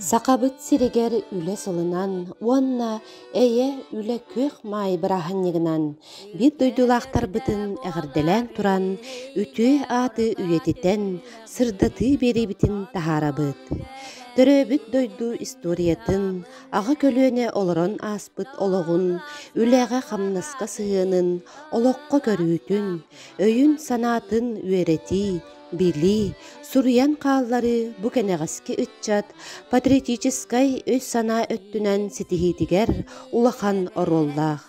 Сахабыт сиригэр Үлэ сылынан уонна Эйэ үлэ күөх маай бырааһынньыгынан биир дойдулаахтарбытын эҕэрдэлээн туран, үтүө ааты үйэтитэн, сырдатыы биэриибитин таһаарабыт. Төрөөбүт дойду историятын, аҕа көлүөнэ олорон ааспыт олоҕун, үлэҕэ-хамнаска сыһыанын, олоххо көрүүтүн, өйүн-санаатын үөрэтии, билии, суруйан хаалларыы бу кэнэҕэски ыччат патриотическай өй-санаа өттүнэн ситиһиитигэр улахан оруоллаах.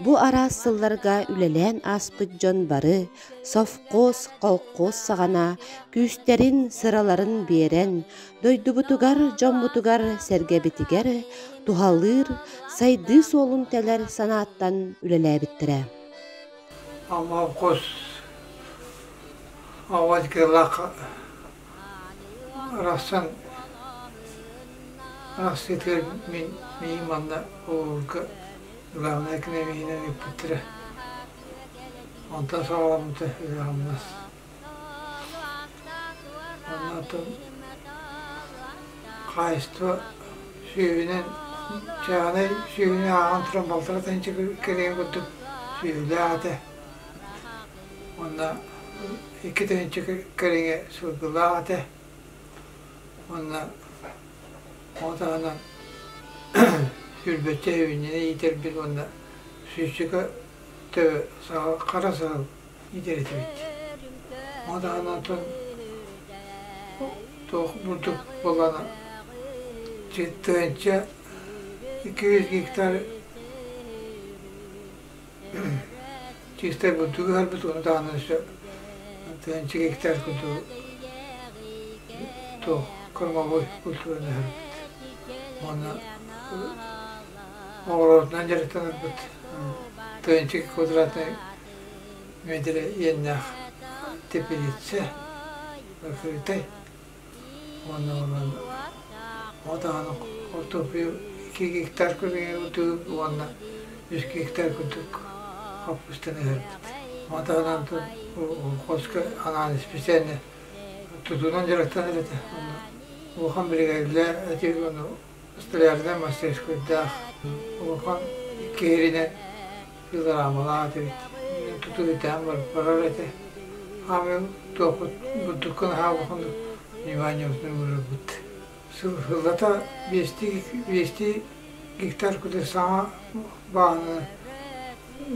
Бу араас сылларга үлэлээн ааспыт дьон бары совхоз, колхоз саҕана күүстэрин, сыраларын биэрэн, дойдубутугар, дьоммутугар, сэргэбитигэр туһалыыр, сайдыы суолун тэлэр санааттан үлэлээбиттэрэ. Амма хос Авадьгылах арахсан арахсыытыгар мин миигин манна оҕолорго главнай экономиһинэн ыыппыттара. Онтон саҕаламмыта үлэ-хамнас. Онно оттон хаһаайыстыба сүөһүнэн чааһынай сүөһүнү ааҕан туран балтараа тыһыынча кэриҥэ курдук сүөһүлээх этэ. Уонна 2 тыһыынча кэриҥэ сылгылаах этэ. Уонна ол таһынан сүүрбэччэ үүнньэни иитэрбит уонна сүүсчэкэ төбө саһыл, хара саһыл иитэр этибит. Ол таһынан оттон туох бурдук буоллаҕына тыһыынча 200 гектар Чистай бурдугу ыһарбыт, ону даҕаны өссө тыһыынча гектар курдук туох кормовой культураны ыһарбыт. Уонна оҕолорунан дьарыктанарбыт тыһыынча квадратнай метрэ иэннээх теплица закрытай Уонна онон ол даҕаны хортуоппуйу 2 гектар курдук уонна 3 гектар курдук хаппыыстаны ыһарбыт. Ол таһынан хоско анаан специально тутуунан дьарыктанар этэ. Онно улахан биригээдэлэр эти уонна столярнай мастерскойдаах улахан киһиринэн пилорамалаах этибит. Тутуу итээн барар этэ. Хаамыы туохпут бурдуккун аһаа улаханнык вниманиебытын уурарбыт. Сыллата биэстии гектар курдук саҥа бааһынаны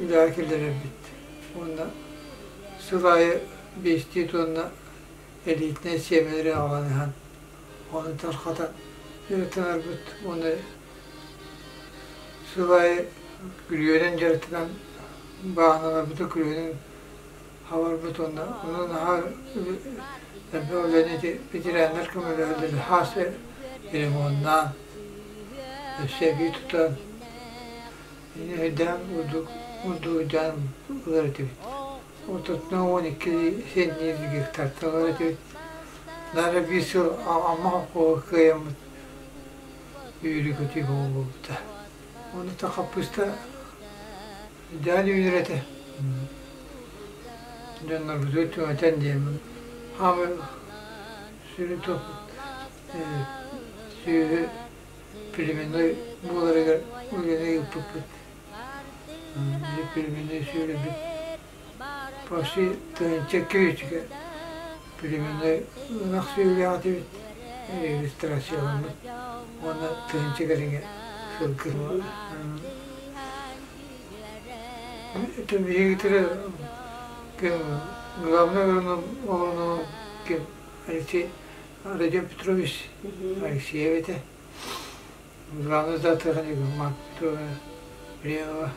үлэҕэ киллэрэрбит. Уонна сыл аайы биэстии тонна элитнэй сиэмэлэри аҕалан ыһан, ону тарҕатан дьарыктанарбыт уонна Сыл аайы күрүөнэн дьарыктанан бааһыналарбытын күрүөнэн хабарбыт уонна ону наһаа элбэх үлэни ити ветераннар көмөлөһөллөр хаас ремоннаан өссө эбии тутан өйдөөн бурдук бурдук өйдөөн ылар этибит. Ортотунан 12 сентнер гектартан ылар этибит. Наара биир сыл Амма холкуоһа кыайаммыт үөрүү-көтүү буолбута. Ону та хаппыыста дээн үүнэр этэ. Дьоннорбутугар түҥэтэн диэммин. Хаамыы сүрүн туохпут сүөһү племенной буоларыгар үлэни ыыппыппыт. Племенной сүөһүлэрбит Почти тыһыынча күүчүкэ племенной ынах сүөһүлээх этибит, регистрацияламмыт уонна тыһыынча кэриҥэ сылгы. Это биһигитэрэ ким главный агроном оҕону ким Алексей Родион Петрович Алексеев этэ. Главный зоотехник Марк Петровна Ефремова,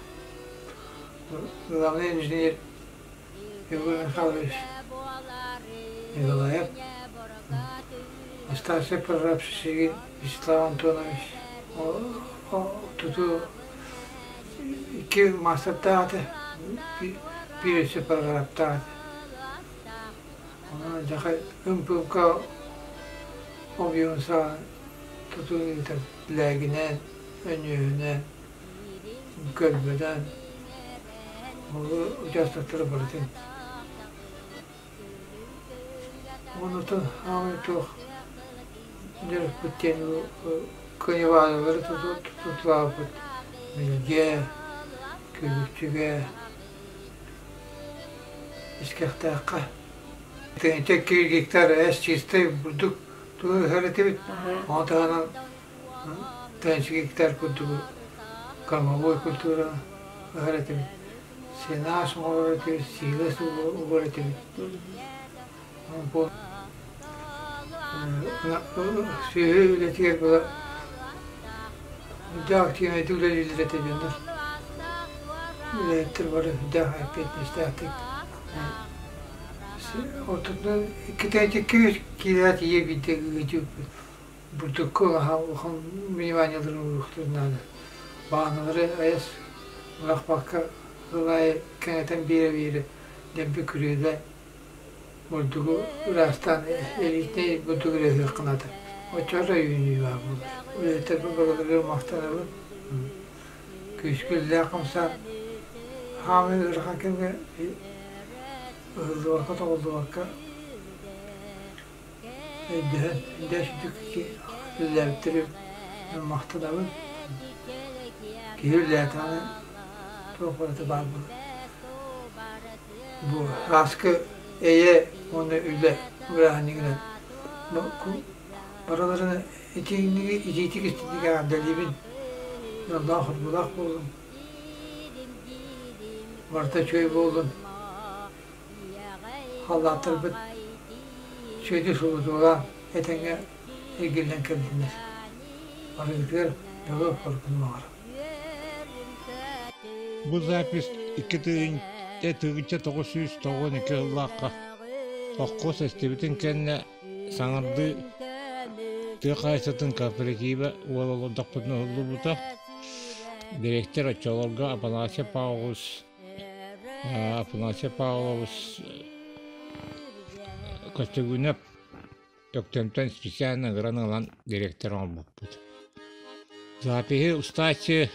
главный инженер Егор Михайлович Николаев, старший прораб Шишигин Вячеслав Антонович, тутуу икки маастардаах этэ, биир өссө прорабтаах этэ. Онон дьахай ымпыыпка объемун саҕана тутуу ыытар лээгинэн, өньүөһүнэн, көлбөтөн ол участоктары барытын. Онутун хаамай туох Дьарыкпыт диэн кыайыбаалары тутулаабыт Билгэ, Күлүкчүгэ, Искэхтээххэ. Тыһыынча гектар эс чистай бурдук тугу ыһар этибит. Ону таһынан тыһыынча гектар курдук кормовой культура ыһар этибит. Сенаж оҥорор этибит, сиилэс угар этибит. Бу сүөһү үлэтигэр была үрдээх активнайдык үлэлииллэр этэ дьоннор. Үлэһиттэр бары үрдээх эппиэтинэстээхтик. Ортотунан иккитэ киилээх тиийэ биирдэ ыытыыппыт. Бурдукка улахан вниманиеларын ууруохтарын наада. Бааһыналары айас бырахпакка сыл аайы кэҥэтэн биэрэ-биэрэ дэлби күрүөлээн Бурдугу ыраастаан элитнэй бурдугу эрэ ыһыахха наада. Оччоҕо үүнүү баар буолар. Үлэһиттэрбин барыларыгар махтанабын. Күүскэ үлэлээх хамсаан хаамыы ыарахан кэмҥэ ыһыллыбакка, тоҕуллубакка өйдөһөн, өйдөөн сүдүк үлэлээбиттэри махтанабын. Киһи үлэлээтэҕинэ туох барыта баар буолар. Бу ааскы эйэ уонна үлэ бырааһынньыгынан барыларын итииник итиитик истинник эҕэрдэлиибин, дьоллоох-соргулаах буолуҥ, барыта үчүгэй буоллун, халлааттарбыт үчүгэйдик сулутуулаан этэҥҥэ эргиллэн кэллиннэр. Барыгытыгар дьолу-соргуну баҕарабын. Бу запись 2992 сыллаахха холкуос эстибитин кэннэ саҥардыы тыа хаһаайыстыбатын кооператива уол олордохпутуна уһуллубута. Дириэктэр оччолорго Афанасий Павлович Афанасий Павлович Көстөгүүнэп Өктөмтөн специально ыҥыран ылан директор оҥорбуппут. Запиһы устааччы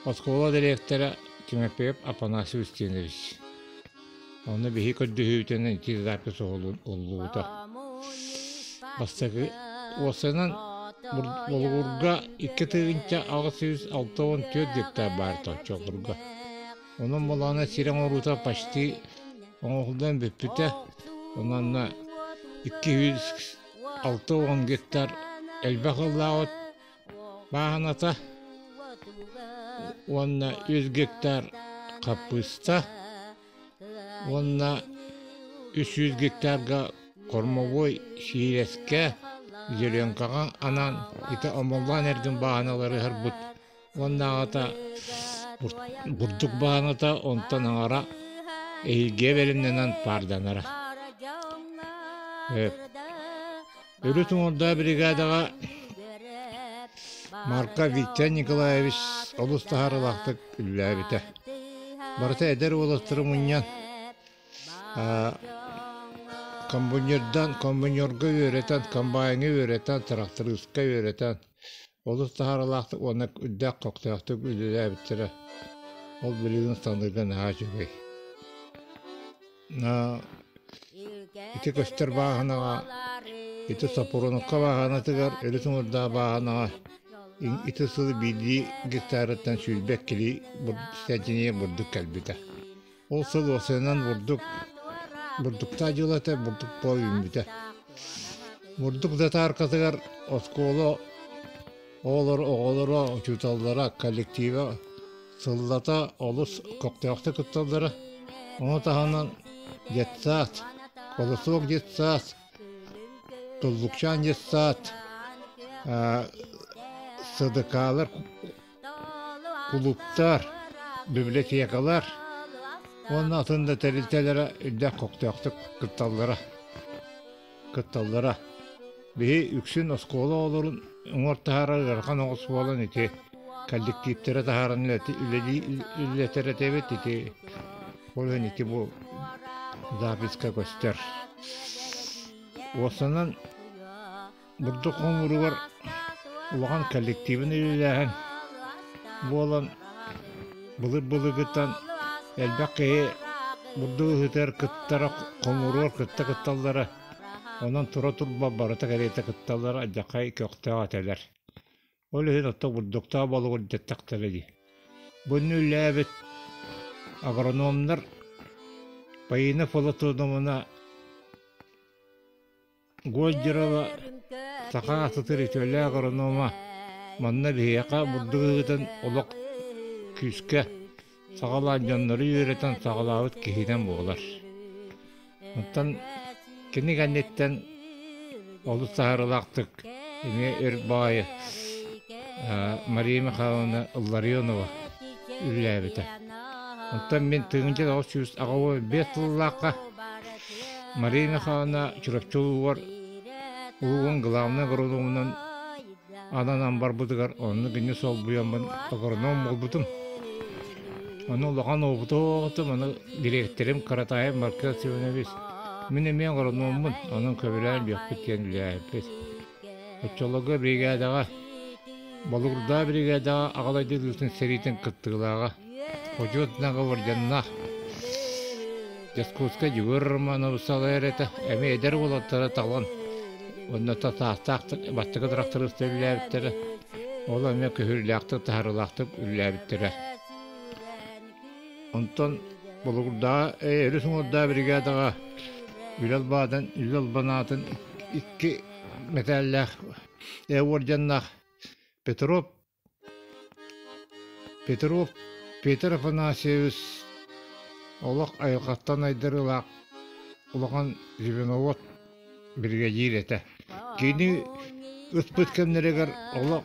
оскуола дириэктэрэ Тимофеев Афанасий Устинович. Онно биһи көрдөһүүбүтүнэн ити запись уһуллубута. Бастакы уопсайынан Болугурга 2864 гектар баар оччолорго. Онон Молоно сир оҥоруута почти оҥоһуллан бүппүтэ. Онон 260 гектар элбэх ыллаабыт бааһыната уонна 3 гектар хаппыыста уонна 300 гектарга кормовой сиилэскэ зеленкаҕа анаан ити омоллоон эргин бааһыналары ыһарбыт Уоннааҕыта бурдук бааната, онтон аҥара эһиилгэ бэлэмнэнэн паарданара. Өрүс уҥуордаах бригадаҕа Марка Виктор Николаевич олус таһаарыылаахтык үлэлээбитэ. Барыта эдэр уолаттары мунньан комбайнердан комбайнерга үөрэтэн, комбайҥа үөрэтэн, тырахтарыыска үөрэтэн Олус таһааралаахтык уонна үрдээх көхтөөхтүк үлэлээбиттэрэ. Ол билигин саныырга наһаа үчүгэй. Ити көстөр бааһынаҕа, ити Сопрунукка бааһынатыгар, өрүс уҥуордаах бааһынаҕа ити сыл биирдии гектарыттан 22 сэнтиниэ бурдук кэлбитэ. Ол сыл уопсайынан бурдук бурдуктаах дьыл этэ, бурдук буола үүммүтэ. Бурдук татааркатыгар оскуола оҕолор оҕолоро, учууталлара, коллектива сыллата олус көхтөөхтүк кытталлара. Ону таһынан детсад, колосок детсад, Туллукчаан детсад, СДК-лар Кулууптар, библиотекалар уонна атын да тэрилтэлэрэ үрдээх көхтөөхтүк кытталлара. Кытталлара. Биһи үксүн оскуола оҕолорун уҥуор таһаарар ыарахан оҕус буолан ити коллективтэрэ таһааран үлэлэтэр этэбит ити ол иһин ити бу записка көстөр. Уопсанан Бурдук хомууругар улахан коллективын үлэлээһин буолан былыр-былыргыттан элбэх киһи бурдук ыһыытыгар кыттара, хомууругар кытта кытталлара. Онон тура турба барыта кэриэтэ кытталлар, алдьархай көхтөөх этилэр. Ол иһин оттон бурдуктаах болугур дэттэхтэрэ дии. Бу үлэлээбит агрономнар Фаина Платоновна Гольдерова саха сытар үтүөлээх агронома манна биһиэхэ бурдук ыһыытын олох күүскэ саҕалаан дьоннору үөрэтэн саҕалаабыт киһинэн буолар. Оттон кини кэнниттэн олус саһарылаахтык эмиэ өр баайы Мария Михайловна Илларионова үлэлээбитэ. Оттон мин 1985 сыллаахха Мария Михайловна Чурапчы улуугар улууһун главнай агрономунан ананан барбытыгар онно кинини солбуйаммын агроном буолбутум. Ону улахан опытым, ону дириэктэрим Каратаев Маркел Семенович мин эмиэ агрономмун, онон көбүлээн бүөхпүт диэн үлэлээбиппит. Оччолорго бригадаҕа Болугурдаа бригадаҕа аҕалайдыы дылытын сэриитин кыттыылааҕа Хочуот орденнаах Дьокуускай Дьөгүөр Романов салайар этэ, эмиэ эдэр уолаттары талан уонна саастаах бастакы тракторист үлэлээбиттэрэ, ол эмиэ көһүүлээхтик, таһаарыылаахтык үлэлээбиттэрэ. Онтон Болугурдааҕы өрүс уҥуордаах бригадаҕа үлэ албаатын, үлэ албанаатын икки мэтээллээх уордьаннаах Петров Петров Петр Афанасьевич олох айылҕаттан айдарыылаах улахан звеновод биригэдьиир этэ. Кини ыспыт кэмнэригэр олох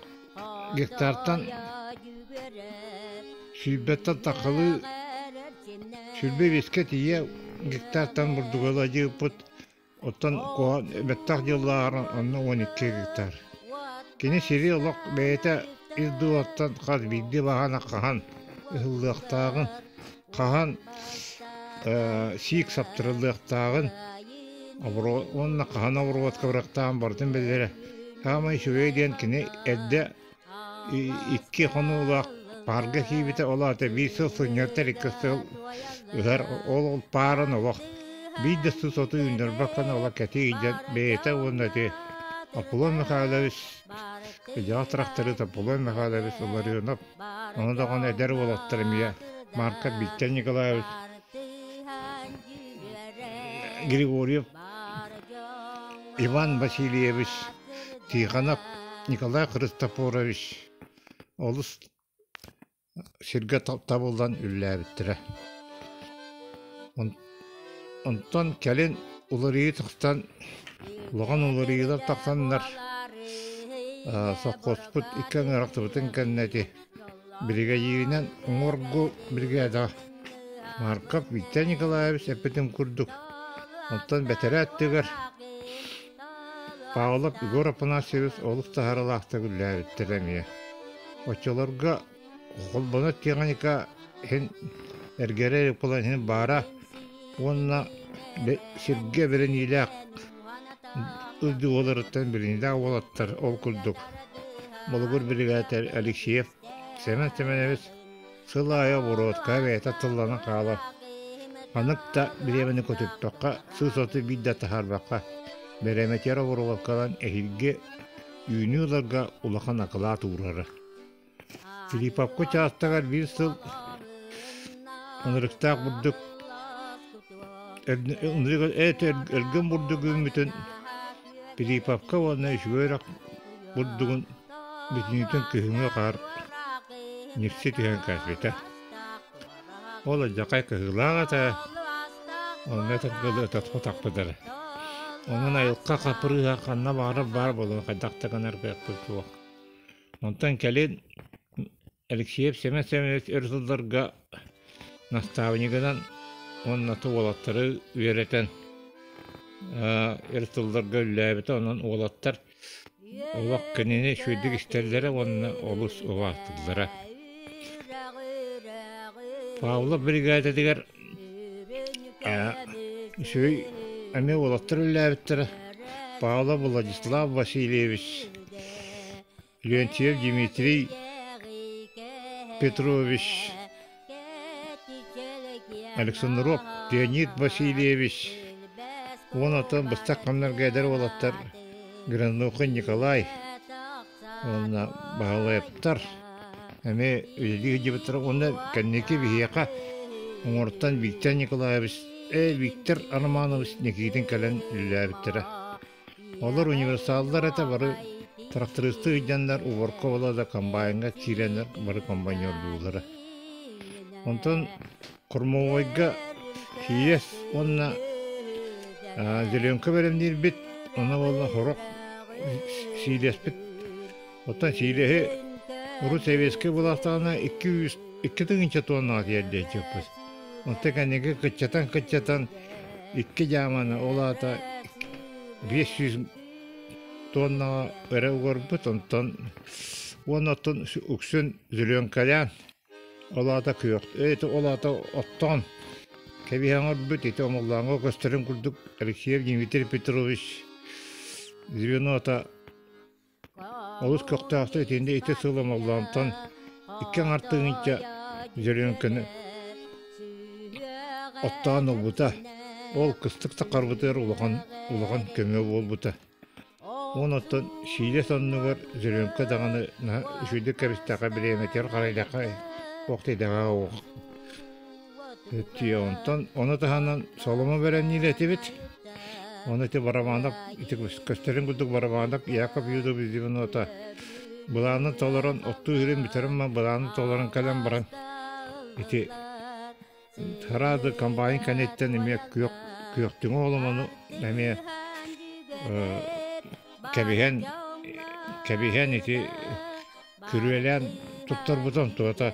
гектартан сүүрбэттэн тахалыы 25-кэ тиийэ гектартан бурдугу ыппыт Оттон бэттэх дьыллааҕар онно 12 гектар. Кини сири олох бэйэтэ ис дууһаттан хас биирдии баһаана хаһан ыһыллыахтааҕын, хаһан сиик саптарыллыахтааҕын уонна хаһан оборуотка бырахтааҕын барытын билэрэ. Саамай үчүгэй диэн кини эрдэ Икки хонуулаах паарга киирбитэ, ол аата биир сыл сынньатар, икки сыл ыһар, ол паарын олох биир да сыл соту үүннэрбэккэ олох кэтии илдьэн бэйэтэ уонна ити Аполлон Михайлович Дьаҕа тракторист Аполлон Михайлович Ларионов, ону даҕаны эдэр уолаттар эмиэ Марков Виктор Николаевич Григорьев Иван Васильевич Тихонов Николай Христофорович олус сиргэ табыллан үлэлээбиттэрэ. Онтон кэлин уларыйыы тахсан, улахан уларыйыылар тахсаннар сопхуоспут икки ыҥырахтыбытын кэннэ ити биригэдьииринэн уҥуоргу биригээдэҕэ Марков Виктор Николаевич эппитин курдук, онтон бэтэрээ өттүгэр Павлов Егор Афанасьевич олус таһаарыылаахтык үлэлээбиттэрэ эмиэ. Оччолорго холбоно техника иһин эргэрэ буолан иһин баара уонна сиргэ бэриниилээх ылдьыаларыттан бэриниилээх уолаттар ол курдук Болугур биригээтэр Алексеев Семен Семенович Сыл аайы оборуотка бэйэтэ тылланан хаалар. Ханнык да бириэмэни көтүппэххэ, сыыс оту биир да таһаарбакка, бэрэмэтийэр оборуоткалан эһиилги үүнүү ыларга улахан акылаат уурара. Филипповка учаастагар биир сыл ынырыктаах бурдук өлгөм бурдук үүммүтүн Филипповка уонна үчүгэй үрэх бурдугун бүтүннүүтүн күһүҥҥү хаар ньикси түһэн кээспитэ. Ол алдьархай кыһыылаах этэ, онно этэргэ ытаппатахпытара. Онон айылҕа хаппырыыһа ханна баҕарар баар буолан хайдах да гынар кыахпыт суох. Онтон кэлин Алексеев Семен Семенович өр сылларга наставнигынан уонна уолаттары үөрэтэн өр сылларга үлэлээбитэ. Онон уолаттар олох кинини үчүгэйдик истэллэрэ уонна олус убаастыыллара. Павлов бригадатыгар үчүгэй эмиэ уолаттар үлэлээбиттэрэ. Павлов Владислав Васильевич Леонтьев Дмитрий Петрович, Александров Леонид Васильевич, Уон оттон быстах хамнарга эдэр уолаттар Гранухин Николай уонна Баһылайаптар эмиэ үлэлии сылдьыбыттара уонна кэнники биһиэхэ уҥуортан Виктор Николаевич, Виктор Романович Никитин кэлэн үлэлээбиттэрэ. Олор универсаллар этэ бары трактористыы сылдьаннар уборка буола да комбайҥҥа киирэннэр бары комбайнердууллара. Онтон Кормовойга сиэс уонна зеленка бэлэмниирбит, онно буолла сорох сиилэспит. Оттон сиилэһи урут сэбиэскэй былаастаҕына 2 2 тыһыынча туоннаҕа тиэрдиэччиппит. Онтон кэнники кыччатан-кыччатан икки дьааманы, ол аата 500 туоннаҕа эрэ угарбыт, онтон уонна оттон үксүн зеленкалаан Ол аата күөх, ити ол аата оттоон кэбиһэн оҥорбут, ити омуллааҥҥа көстөрүн курдук Алексеев Дмитрий Петрович звенота олус көхтөөхтүк итиннэ ити сыл омоллоонтон икки аҥар тыһыынча зеленканы оттоон ылбыта. Ол кыстык сахарбытыгар улахан улахан көмө буолбута. Уон оттон сиилэс оннугар зеленка даҕаны наһаа үчүгэйдик кэбистэххэ бириэмэтигэр харайдахха туох да идэҕэ суох. Онтон ону таһынан соломо бэлэмниир этибит. Ону ити Барабанов ити көстөрүн курдук Барабанов Яков Юдович Ивановта былаанын толорон оттуу иһирин бүтэрэн былаанын толорон кэлэн баран ити Сразу комбайн кэнниттэн эмиэ күөх күөхтүҥү оломону эмиэ кэбиһэн кэбиһэн ити күрүөлээн туттарбытым туота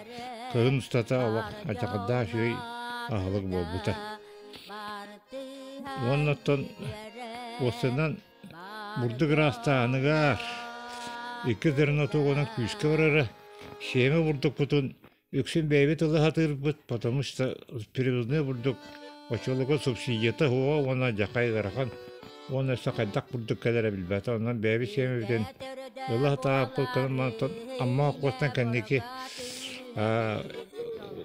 кыһын устата олох алдьархайдаах үчүгэй аһылык буолбута. Уонна оттон уопсайынан бурдук ыраастааһыныгар икки зернотугунан күүскэ барара сиэмэ бурдукпутун Үксүн бэйэбит ыла сатыырбыт, потому что перевозной бурдук оччолорго субсидията суоҕа уонна дьахай ыарахан уонна өссө хайдах бурдук кэлэрэ билбэтэ. Онон бэйэбит сиэмэбитин ыла сатаабыппыт гынан Амма холкуостан кэнники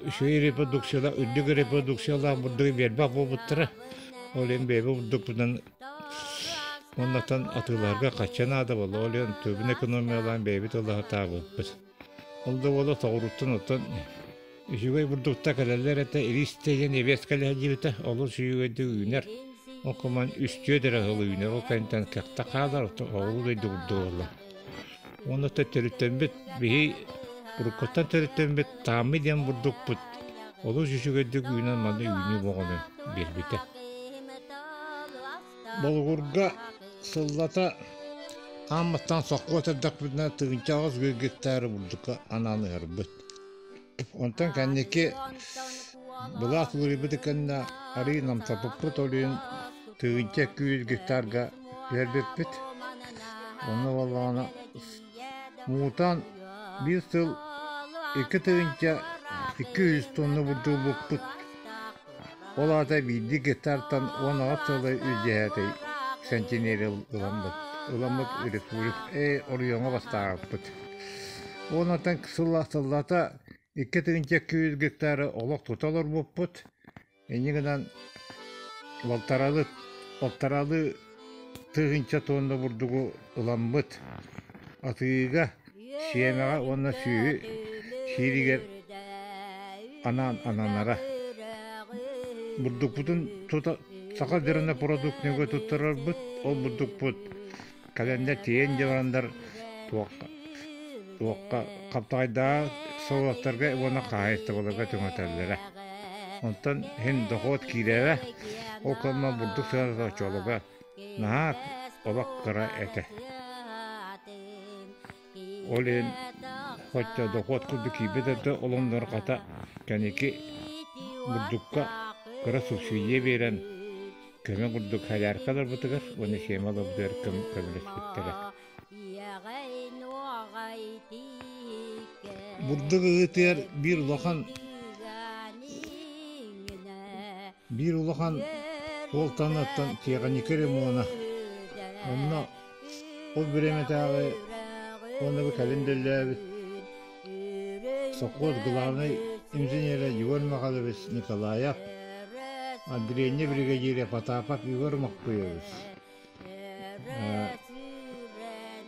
үчүгэй репродукциялаах, үрдүк репродукциялаах бурдугу биэрбэх буолбуттара. Ол иһин бэйэбит бурдукпутунан уоннаттан атыылаһарга хачча наада буолла. Ол иһин төбүн экономиялаан бэйэбит ыла сатаабыппыт. Ол да буола соҕурууттан оттон үчүгэй бурдукта кэлэллэр этэ, ириис диэн эбиэс кэлэ сылдьыбыта, олус үчүгэйдик үүнэр. Ол куман үстүө эрэ сыл үүнэр, ол кэнниттэн кэхтэ хаалар, оттон оҕолуу дойду бурдуга буолла. Уонна төрүттэммит биһи уруккуттан төрүттэммит Тааммы диэн бурдукпут олус үчүгэйдик үүнэн манна үүнүү боҕону биэрбитэ. Болугурга сыллата аан бастаан сокуо эрдэхпитинэ тыһыынча 8 гектары бурдукка анаан ыһарбыт. Онтон кэнники былаас уларыйбыт кэннэ арыый намтаппыппыт, ол иһин 1200 гектарга түһэрбиппит. Онно буоллаҕына муҥутаан биир сыл 2200 тонна бурдугу булпут. Ол аата биирдии гектартан 18 сылы үс сентинери ыламмыт, ыламмыт республика оройуоҥҥа бастаабыппыт. Уоннаттан сыллата 2200 гектары олох тута олорбуппут. Инньэ гынан балтаралы, балтаралы тыһыынча тонна бурдугу ыламмыт атыыга, сиэмэҕэ уонна сүөһү сииригэр анаан ананара. Бурдукпутун тута Саха зернопродуктныга туттарарбыт, ол бурдукпут кэлэннэр тиийэн дьабарандар туохха туохха хаптаҕайдаах солуоттарга уонна хаһаайыстыбаларга түҥэтэллэрэ. Онтон иһин дохуот киирэрэ, ол кэмҥэ бурдук сыаната оччолорго наһаа олох кыра этэ. Ол иһин хотя дохуот курдук киирбэт этэ, ол оннугар хата кэнники бурдукка кыра субсидия биэрэн көмө курдук солярка ыларбытыгар уонна сиэмэ ыларбытыгар көмөлөспүттэрэ. Бурдук ыытыгар биир улахан биир улахан суолтаныттан тиэхиньикэ ремона. Онно ол бириэмэтээҕи уонна бу кэлин дэллээбит сопхуос главнай инженерэ Егор Михайлович Николаев. Андреевна биригэдьиирэ Потапов Егор Моккуевич,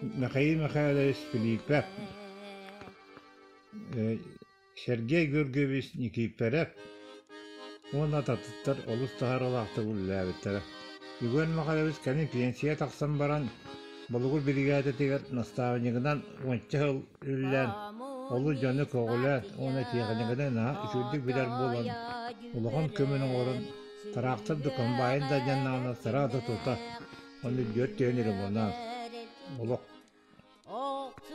Михаил Михайлович Филиппов, Сергей Георгиевич Никифоров уонна татыттар олус таһаарыылаахтык үлэлээбиттэрэ. Егор Михайлович кэлин пенсия тахсан баран Болугур биригээдэтигэр наставнигынан уонча сыл үлэлээн, олус дьону көҕүлээн уонна тиэхиньикэни наһаа үчүгэйдик билэр буолан, улахан көмөнү оҥорон, тыраахтар да комбайн да дьаннаҕына сыра да тута, ону түөрт түһэн ремоннаан олох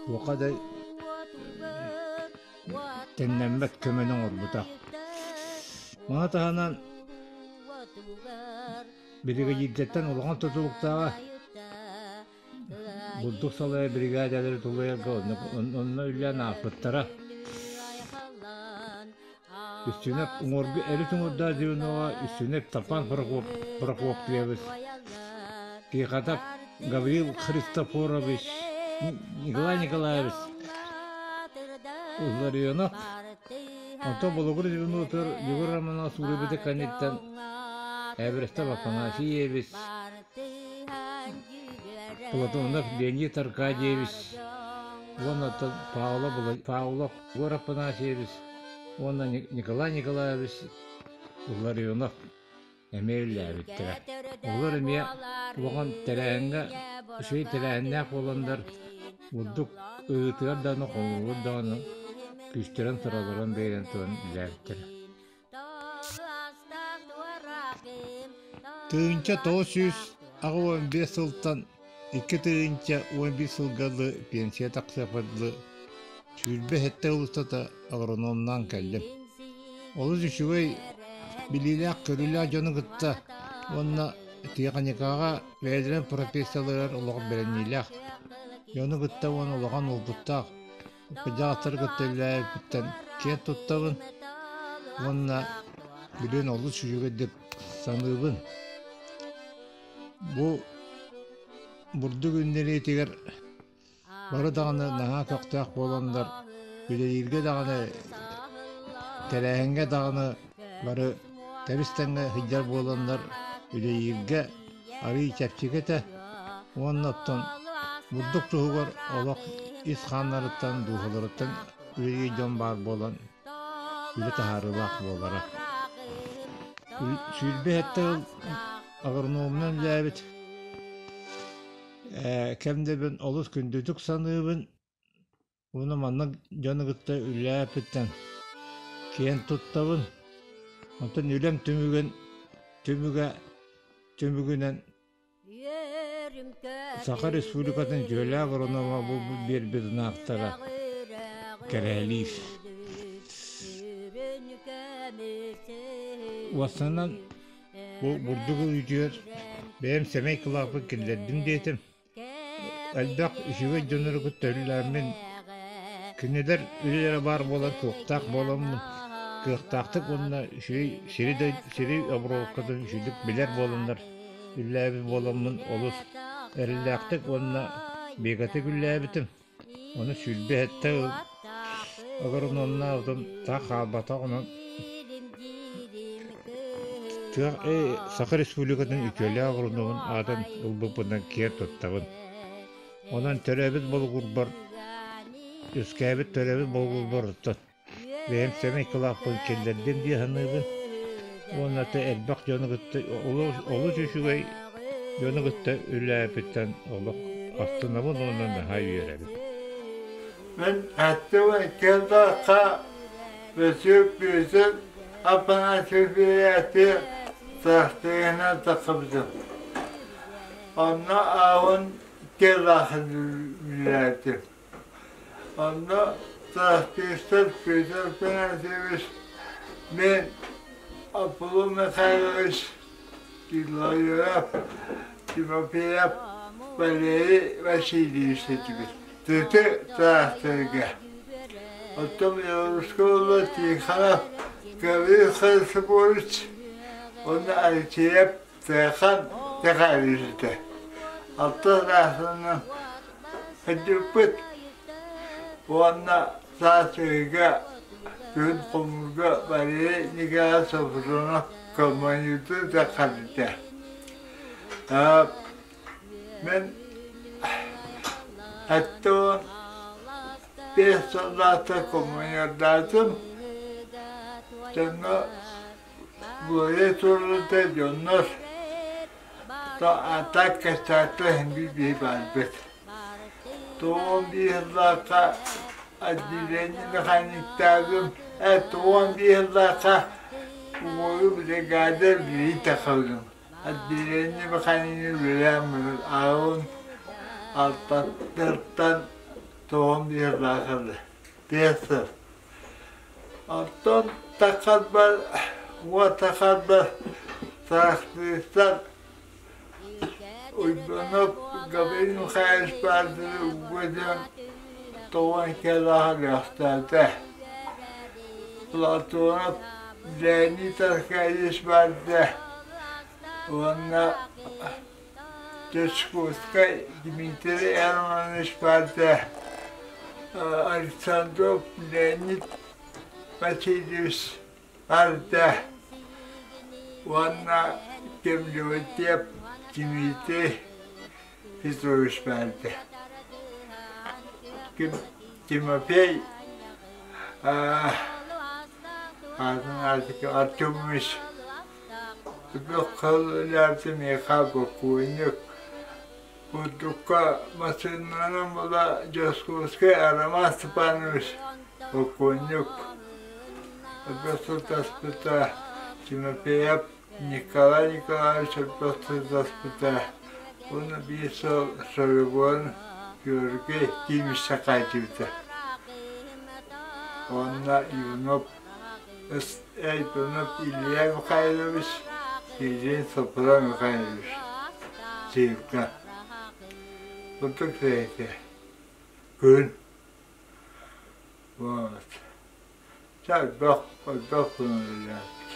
туохха да тэҥнэммэт көмөнү оҥорбута. Маны таһынан биригэдьиирдэртэн улахан тутулуктааҕа бурдук салайар биригээдэлэри тулуйарга онно үлэлээн ааспыттара. Үстүнэп уҥуоргу эрит уҥуордаах звеноҕа Үстүнэп Тапан Прокопьевич, Тихонов Гаврил Христофорович, Николай Николаевич Илларионов, онтон Болугур звенотугар Егор Романов суруйбута кэнниттэн Эверестов Афанасьевич, Платонов Леонид Аркадьевич уонна Павлов Егор Афанасьевич уонна Николай Николаевич Илларионов эмиэ үлэлээбиттэрэ. Олор эмиэ улахан тэрээһиҥҥэ үчүгэй тэрээһиннээх буоланнар бурдук ыһыытыгар даҕаны, хомууругар даҕаны күүстэрин сыраларын биэрэн туран үлэлээбиттэрэ. 1985 сылтан 2011 сылга дылы пенсия тахсыахпар дылы 27 устата агрономнаан кэллим. Олус үчүгэй билиилээх-көрүүлээх дьону кытта уонна тиэхиньикаҕа бэйэлэрин профессияларыгар олох бэриниилээх дьону кытта уонна улахан уопуттаах Кырдьаҕастары кытта үлэлээбиппиттэн киэн туттабын уонна билигин олус үчүгэйдик саныыбын. Бу бурдук үүннэриитигэр бары даҕаны наһаа көхтөөх буоланнар үлэлииргэ даҕаны, тэрээһиҥҥэ даҕаны бары тэбис-тэҥҥэ сылдьар буоланнар үлэлииргэ арыый чэпчэки этэ уонна оттон бурдук туһугар олох ис хааннарыттан, дууһаларыттан үлэлиир дьон баар буолан үлэ таһаарыылаах буолара. 27 сыл агрономунан үлэлээбит кэм да олус күндүтүк саныыбын. Уонна маннык дьону кытта үлэлээппиттэн киэн туттабын. Онтон үлэм түмүгүн түмүгэ түмүгүнэн Саха Республикатын дьүөлээх агронома буолбут биэрбит ынаахтара кэрэһэлиир. Уоссанан бу бурдук үүтүгэр бэйэм сэмэй кылааппын киллэрдим диэтим. Элбэх үчүгэй дьоннору кытта үлэлээммин, кинилэр үлэлэрэ баар буолан кыахтаах буоламмын, кыахтаахтык уонна үчүгэй сири да сири оборуоккатын үчүгүйдүк билэр буоланнар үлэлээбит буоламмын олус эрэллээхтик уонна бигэтик үлэлээбитим. Ону 27 ыл агрономнаабытым таах хаалбатах онон Саха Республикатын үтүөлээх агрономун аатын ылбыппынан киэр туттабын. Онон төрөөбүт Болугурбар, үөскээбит төрөөбүт Болугурбар оттон Бэйэм сэмэй кылааппын киллэрдим дии саныыбын уонна да элбэх дьону кытта олус үчүгэй дьону кытта үлэлээбиппиттэн олох астынабын уонна наһаа үөрэбин. Мин аттым иккиэнтахха Бөсүк Бүөтүр Афанасьев Бүрээти тырахтарыһынан тахсыбытым. Онно аҕабын тыалаахын үлэлээтим. Онно трактористар Петр Афанасьевич, мин Аполлон Михайлович Килоев, Тимофеев Валерий Васильевич этибит. Тыты тракторга. Оттон Белорусского Тихонов Гаврил Хрисопович, уонна Алексеев Тыахан тэхээлиирдэ. Алта сааһынан сылдьыбыппыт уонна саас ыйга күһүн хомуурга Валерий Николаевич Софронов Коммунизм сахалыта. Мен Hatta 5 сыллаахта коммунердаатым. Дьонно буойа турбута дьоннор атака саата биир барбыт. 91 сыллаахха отделение механиктаабым. 91 сыллаахха уолу бригада бири тахалым. Отделение механигы үлэлээн аҕын алтаттартан 91 сыллаахха 5 сыл. Оттон тахарбар уот тахарбар трактористар Уйбанов Гаврил Михайлович баардыры угуйдан тоҕон кэлаһа Платонов Леонид Аркадьевич баарда уонна Дьячковскай Дмитрий Романович баарда, Александров Леонид Васильевич баарда уонна Кемлевитеп Дмитрий Петрович баарда. Тимофей Артемович Миэхэ бокуонньук курдукка массыынанан була Дьоскуоскай Роман Степанович бокуонньук сылтаспыта Тимофеев Николай Николаевич сылтаспыта уонна биир сыл Сорогон Георгий Кимич сакаайдыбыта уонна Иванов Иванов Илья Михайлович, Ильин Софрон Михайлович Сивка. Курдук бэйэтэ күн вот. Элбэх элбэх күнүлээбит.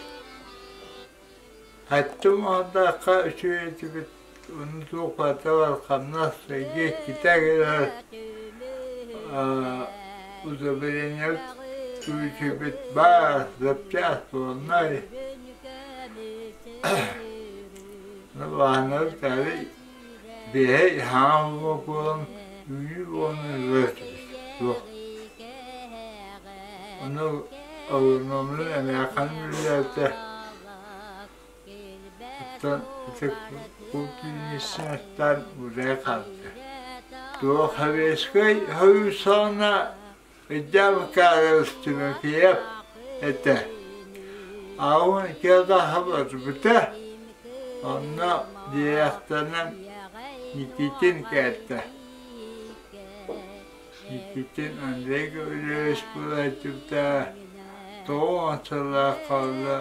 Аттым уондаахха үчүгэй этибит, ону туох барыта хамнас эйгэ иккитэ кэлэр удобрениебит күүтүбүт баар запчасть буолнай. Бааннары тары биһэй хаҥа буолан үүнүү буолан ылыа суох. Ону агрономнун эмээххин үлэлээбитэ. Оттон ити култууристан үлэ хаалта. Туох Советскай Союз саҕана Илья Михайлович Тимофеев этэ. Аҕам икки барбыта. Онно директорынан Никитин кэлтэ. Никитин Андрей Гаврильевич буолааччыта 90 сыллаах хаалла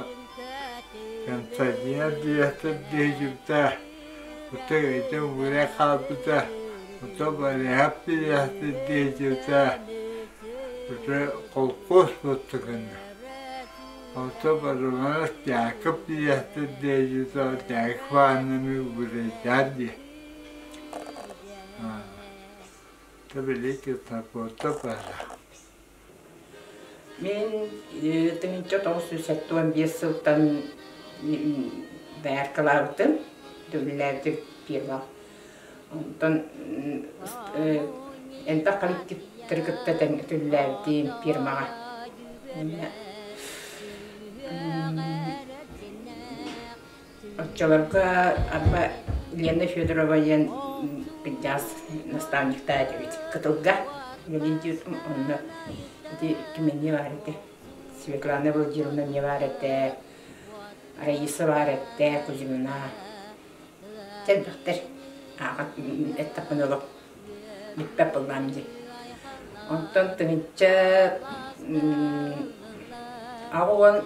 Константинов директор диэччитэ Ытык ити үлэ хаалбыта, ото барыһап диэхтэр диэччитэ ити холкуос буттугунна. Ото барыманас Дьаакып диэхтэр диэччитэ Дьаакып ааннаны убурайдаан диэ. Та великий работа бара. Мин 1975 сылтан дояркалаабытым, үлэлээбитим фирма. Онтон элбэх коллективтары кытта үлэлээбитим фирмаҕа. Оччолорго арба Лена Федорова диэн кырдьаҕас наставниктаах этибит Кытылга. Онно ити ким баар этэ. Светлана Владимировна эмиэ баар этэ, Раиса баар этэ, Кузьмина. Элбэхтэр. Эттэхпинэ олох бүппэт буоллаҕым дии. Онтон 1086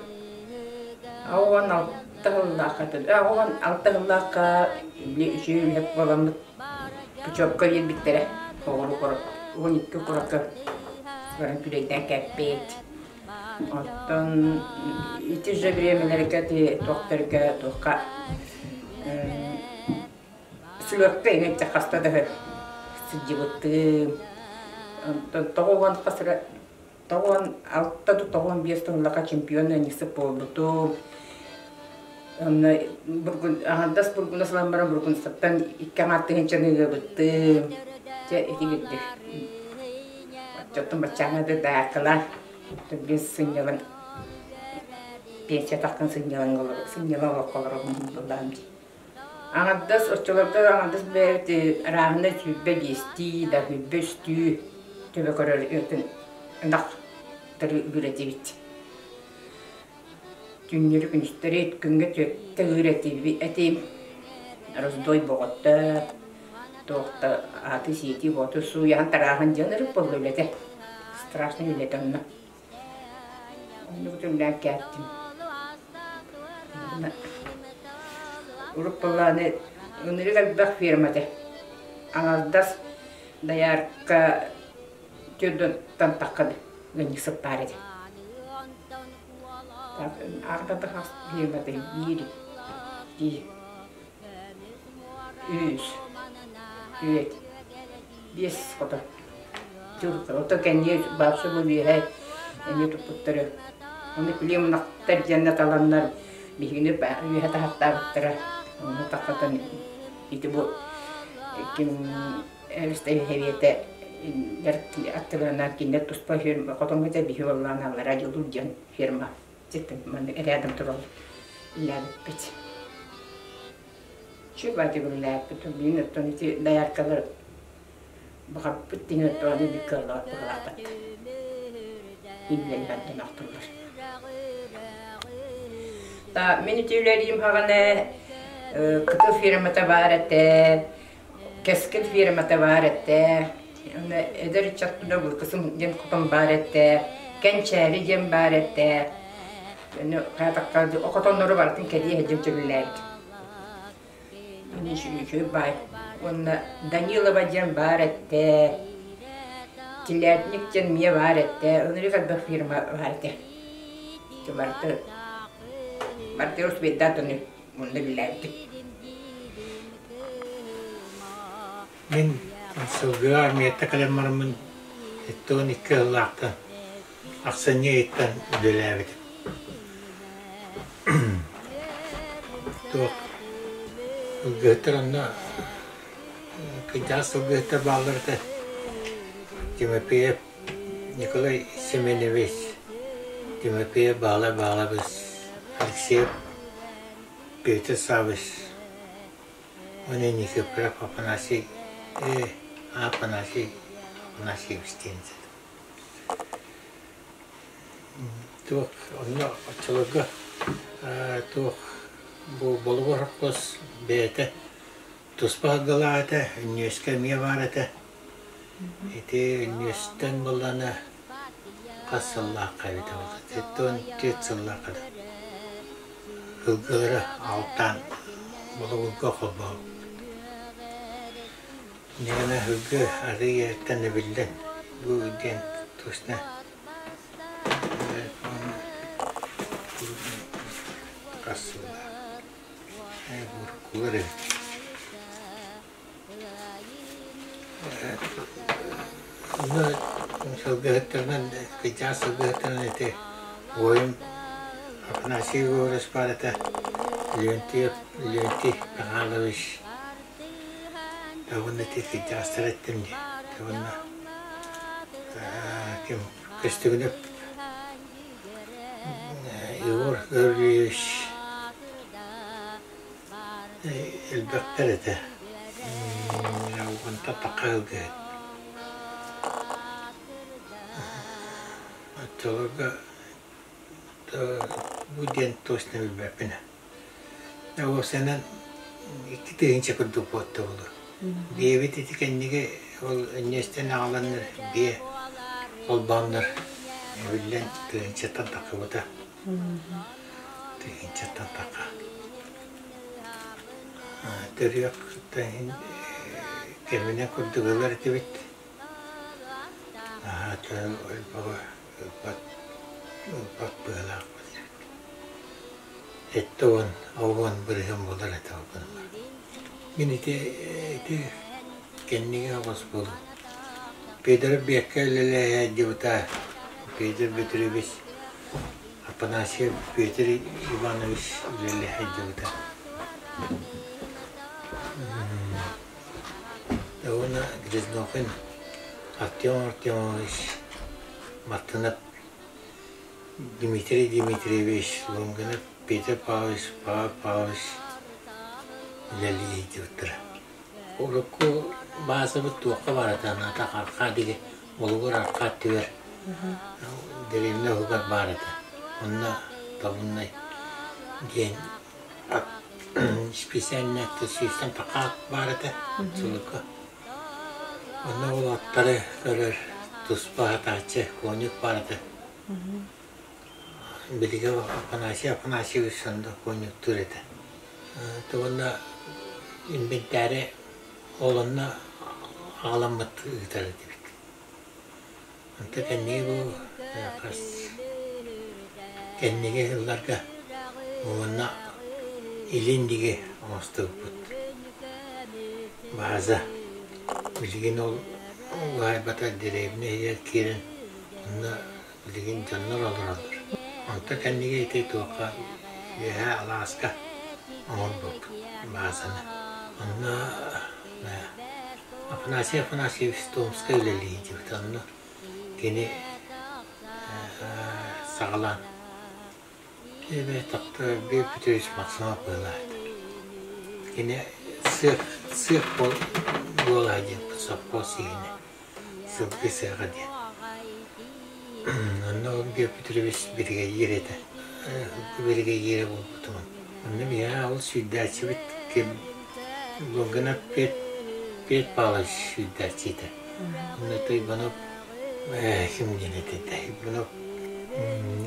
сыллаахха 86 сыллаахха үчүгэй үлэһит буоламмыт путевка биэрбиттэрэ оҕолору 12 куоракка баран күрэйдээн кээппит. Оттон ити же времяларга туохтарга туохха Сүлүөккэ иҥэн хаста да сылдьыбытым. Онтон 90 хас эрэ 96 да 95 сыллаха чемпион ыанньыксыт буолбутум. Онно бургун аҥардас бургуна сылан баран бургунсаттан икки аҥаар тыһыынчаны ыабыттым. Дьэ ити кирдик. Оччоттон баччааҥҥа да дааркалаан биэс сынньалаҥ пенсия тахсан сынньалаҥ сынньалаҥ олоххо олоробун былаан дии. Аҥардас оччолорго аҥардас бэйэбит ырааһына 25-тии да 23-үү төбө көрөр ынах үгүрэтибит. Түүннэри күнүстэри күҥҥэ түөртэ ыыр этим, раздой боҕотто, туох да ааты сиэтии буоту сууйаһан тарааһын дьон ырык буолла үлэтэ. Страшный үлэтэ онно. Оннук үлэлээн кээттим. Урут буоллаҕына ынырык элбэх ферма этэ. Аҥардас доярка түөрт тахха ыанньыксыт баар этэ. Ардата хас фермата биир, икки, үс, түөрт, биэс хото. Ото кэнниэ баапса бу үөһэ эмиэ туппуттара. Ону племнахтар диэн таланнар биһигини үөһэ таһаттаабыттара. Ону тахатан ити бу ким Эбиэтэ аттыларынан кинилэр туспа ферма хотоҥҥо этэ биһи уоллаан аллараа дьулуур диэн ферма манна рядом тураллар үлэлээбиппит. Чү баатык үлэлээбиппит. Билигин оттон ити дояркалар баҕарбыт диэн оттон аны кыаллыбат быһыылаахпыт. Үлэлээн охтуллар. Мин ити үлэлиим хаҕана кытыл фермата баар этэ. Кэскил фирмата баар этэ, уонна эдэр ыччат былыргысым диэн хотон баар этэ, Кэнчээри диэн баар этэ. Ону хаатахха хотоннору барытын кэлиэ сылдьан сөбүлээбит. Үчүгэй баай. Уонна Данилова диэн баар этэ, Телятник диэн эмиэ баар этэ, ынырык элбэх фирма баар этэ. Барыта барыта успейдаат ону Онно биллээбитим. Мин сылгыга армияттан кэлэн бараммын 72 сыллаахтан ахсынньы ыйыттан үлэлээбитим. Туох сылгыһыттар онно кырдьаҕас сылгыһыттар бааллар этэ. Тимофеев Николай Семенович, Тимофеев Баала Баалабыс, Алексеев Петр Саввич уонна Никифоров Афанасий Афанасий Афанасьевич диэн Туох онно оччолорго туох бу Болугур совхоз бэйэтэ туспа сылгылаах этэ, Өнньүөскэ эмиэ баар этэ. Ити Өнньүөстэн буоллаҕына хас сыллаахха эбитэ буолла, 74 сыллаахха да сылгылары алтаан Болугурга холбообуппут. Инньэ гынан сылгы арыый эрдэттэн эбиллэн бу диэн точно хас сыллаах буркулар эбит. Онно сылгыһыттарынан, кырдьаҕас сылгыһыттарынан ити буойун Афанасий Егорович баар этэ, Леонтьев Леонтий Михайлович уонна ити кырдьаҕастары эттим дии. Уонна ким Көстүгүнэп Егор Гаврильевич Элбэхтэр этэ. Онтон тахха ылгыһыт. Оччолорго бу диэн точно билбэппин. Уопсайынан 2000 курдук буотта буолуо. Биэбит ити кэнниги ол өнньүөстэн аҕаланнар биэ холбооннор эбиллэн тыһыынчаттан тахсыбыта. Тыһыынчаттан таха. Төрүөх кэминэн курдук ылар этибит. Наһаа ылбаҕа ылбат ылбат быһыылаахпыт. 70 бырыһыан буолар этэ ол гынан. Мин ити ити кэннигэ оҕус буолуом. Петр Биэккэ үлэлээһээддьибитэ Петр Петрович. Афанасьев Петр Иванович үлэлии сылдьыбыта. Уонна Грязнохин Артем Артемович Мартынов Дмитрий Дмитриевич Лонгинов Петр Павлович Павел Павлович үлэлии сылдьыбыттара. Урукку баазабыт туохха барыта аната арҕаа диги Болугур арҕаа өттүгэр дэриэбинэ уһугар баар этэ. Онно Табуннай диэн специальнай сүүстэн тахаат баар этэ сылыкка. Онно ол аттары көрөр туспа аһатааччы конюх баар этэ. Билигин Афанасий Афанасьевич сонно конюхтуур этэ. Уонна инвентари ол онно аҕаламмыт ыытар этибит. Онто кэнниги бу хас кэнниги сылларга уонна илин диги оҥостубуппут. Бааза билигин ол уһаайбата дэриэбинэ иһигэр киирэн онно билигин дьоннор олороллор. Онто кэннигэ ити туохха үөһээ алааска оҥорбуппут баазаны. Онно Афанасий Афанасьевич Томскай үлэлии сылдьыбыт. Онно кини саҕалаан Эбээ Петрович Максимов быһыылаах этэ. Кини сыах сыах буолаа диэн сопхуос иһинэ сылгы сыаҕа диэн. Онно Ольга Петрович биригэдьиир этэ. Биригэдьиирэ буолбутум. Онно биһиэхэ ол сүүрдээччибит ким Логинов Пет Пет Павлович сүүрдээччи этэ. Онно Тойбонов ким диэн этэ Иванов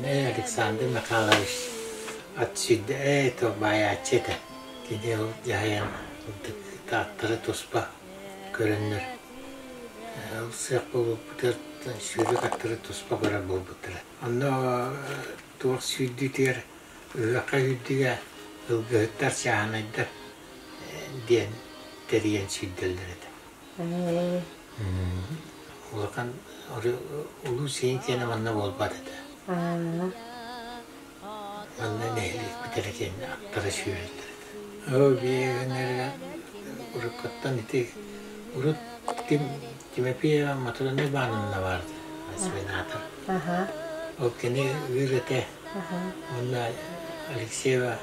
Александр Михайлович ат сүүрдэ ээ баайааччы этэ. Кини ол дьаһайан аттары туспа көрөннөр ол сыах буолбуппутугар сүүрүк аттары туспа көрөр буолбуттара. Онно туох сүүрдүүтүгэр ыһыахха сүүрдүүгэ ылгыһыттар, чааһынайдар диэн тэрийэн сүүрдэллэр этэ. Улахан улуу сиин киэнэ манна буолбат этэ. Манна нэһилиэкпит эрэ киэнэ аттара сүүрэллэр этэ. Оо биһигиннэригэр уруккуттан ити урут ким Тимофеева Матрена Ивановна баар осеменатор. Ол кини ыыр этэ. Уонна Алексеева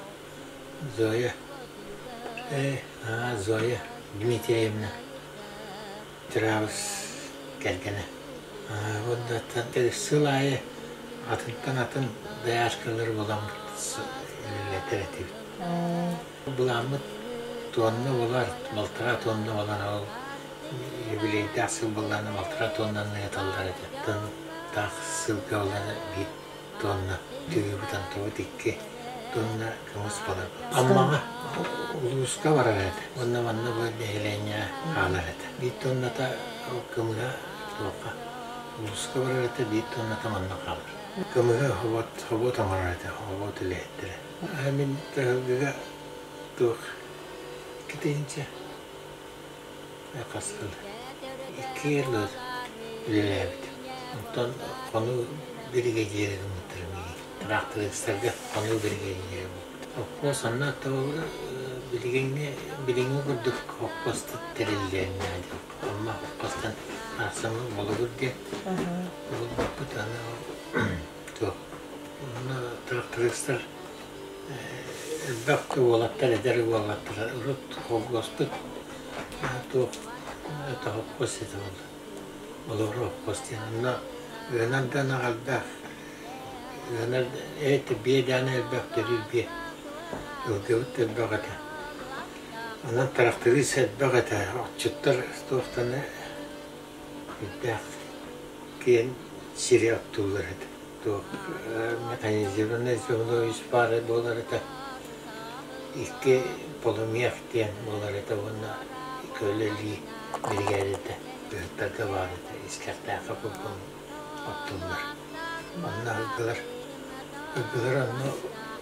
Зоя Зоя Дмитриевна Травс кэргэнэ. Уонна сыл аайы атынтан атын дояркалары буламмыт үлэлэтэр этибит. Былааммыт тонна буолар, балтараа тонна буолар ол юбилейдаах сыл буоллаҕына балтараа тоннаны ыыталлар этэ. Таах сылга буоллаҕына биир тонна түгүбүт антыбыт икки тонна көмүс буолар. Аммаҕа улууска барар этэ. Уонна манна бу нэһилиэнньэҕэ хаалар этэ. Биир тонната ол кымыһа туохха улууска барар этэ, биир тонната манна хаалар. Кымыһы хобот, хобот оҥорор этэ, хобот үлэһиттэрэ. Мин Тыһылгыга туох китинчэ хас сыл икки сыл үлэлээбитим. Онтон хонуу биригэдьиирэ гыммыттара миигин. Тыраахтарыыстарга хонуу биригэдьиирэ буолбут. Хоппуос онно билигиҥҥи билиҥҥи курдук хоппуос тэриллиэн наада. Амма хоппуостан аахсаммыт болугур диэн булбуппут аны туох онно тыраахтарыыстар элбэх да уолаттар эдэр уолаттар урут холкуоспут туох это холкуос этэ буолла олору холкуос диэн онно ыанар да ынах элбэх ыанар эти биэ даҕаны элбэх төрүүр биэ ылгыбыт элбэх этэ онон тырахтарыыс элбэх этэ отчуттар туохтаны үрдээх киэҥ сири оттууллар этэ туох механизированный зонович баара буолар этэ икки полумех диэн буолар этэ уонна көлө-илии биригээдэтэ ыһыктарга баар этэ искэхтээххэ курдук оттуллар онно ыһыгылар ыһыгылар онно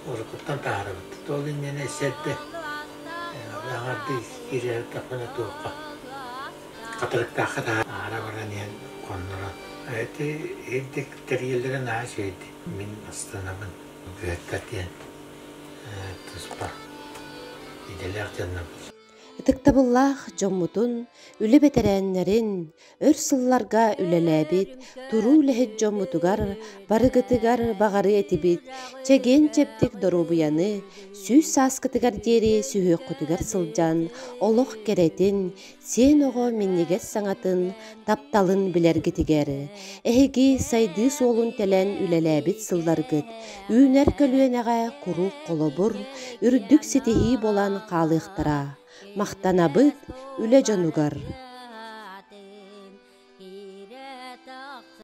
уруккуттан таһаарабыт ол иннинэ сэрдэ аҥардыы киирэртэхпинэ туохха Хатырыктаахха таһаара баран иһэн хоннорон. Ити ирдик тэрийэллэрэ наһаа үчүгэйдик. Мин астынабын. Быһыттар диэн туспа идэлээх дьоннорбут. Ытыктабыллаах дьоммутун, үлэ бэтэрээннэрин, өр сылларга үлэлээбит туруу үлэһит дьоммутугар барыгытыгар баҕарыа этибит чэгиэн-чэбдик доруобуйаны, 100 сааскытыгар диэри сүһүөххүтүгэр сылдьан олох кэрэтин, сиэн оҕо минньигэс саҥатын, тапталын билэргитигэр. Эһиги сайдыы суолун тэлэн үлэлээбит сылларгыт үүнэр көлүөнэҕэ куруук холобур, үрдүк ситиһии буолан хаалыахтара. Махтанабыт үлэ дьонугар.